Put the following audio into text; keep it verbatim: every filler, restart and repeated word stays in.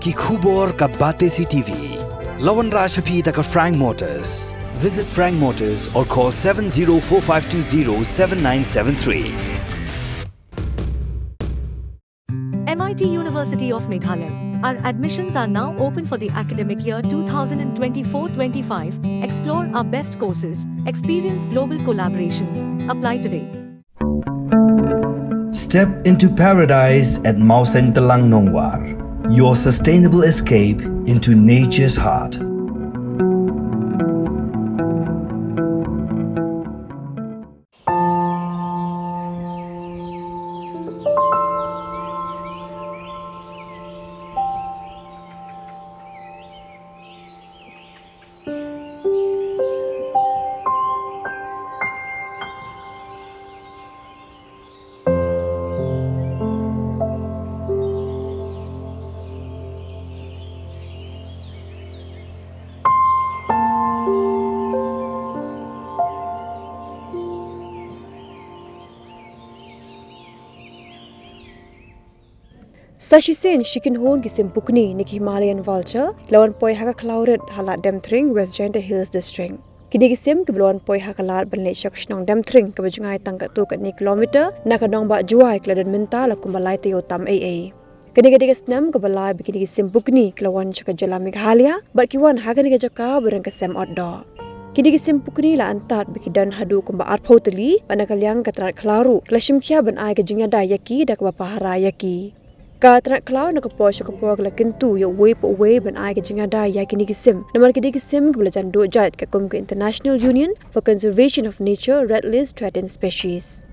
Ki khubor ka Batesi TV. La wanrah sha phi da ka Frank Motors. Visit Frank Motors or call seven zero four five two zero seven nine seven three. M I T University of Meghalaya. Our admissions are now open for the academic year two thousand twenty-four twenty-five. Explore our best courses, experience global collaborations. Apply today. Step into paradise at Mawsyntelang Nongwar, your sustainable escape into nature's heart. Sa shisien shi kynhun ki sim pukni ne ki Himalayan vulture ki la wan poi ha ka khlaw rit ha Lad Demthring, West Jaintia Hills District. Kine ki sim kiba la wan poi ha ka lad ban leit sha ka shnong Demthring kaba jngai tang katto katne kilometer na ka nongbah Jowai ki la don mynta la kumba lai taïew tam eiei. Kane ka dei ka snem kaba lai ba kine ki sim pukni ki la wan sha ka jylla Meghalaya bad ki wan ha kane ka jaka ba don ka sem ot doh. Kine ki sim pukni la antad ba ki don haduh kumba arphew tylli bad na ka liang ka tnat khlaw ruh ka la shim khia ban ai ka jingïada ïa ki da kaba pahara ïa ki. Ka tnat khlaw na ka por sha ka por ka la kyntu ïa uwei pa uwei ban ai ka jingïada ïa kine ki sim namar ki dei ki sim kiba la jan duh jait katkum ka International Union for Conservation of Nature Red List Threatened Species.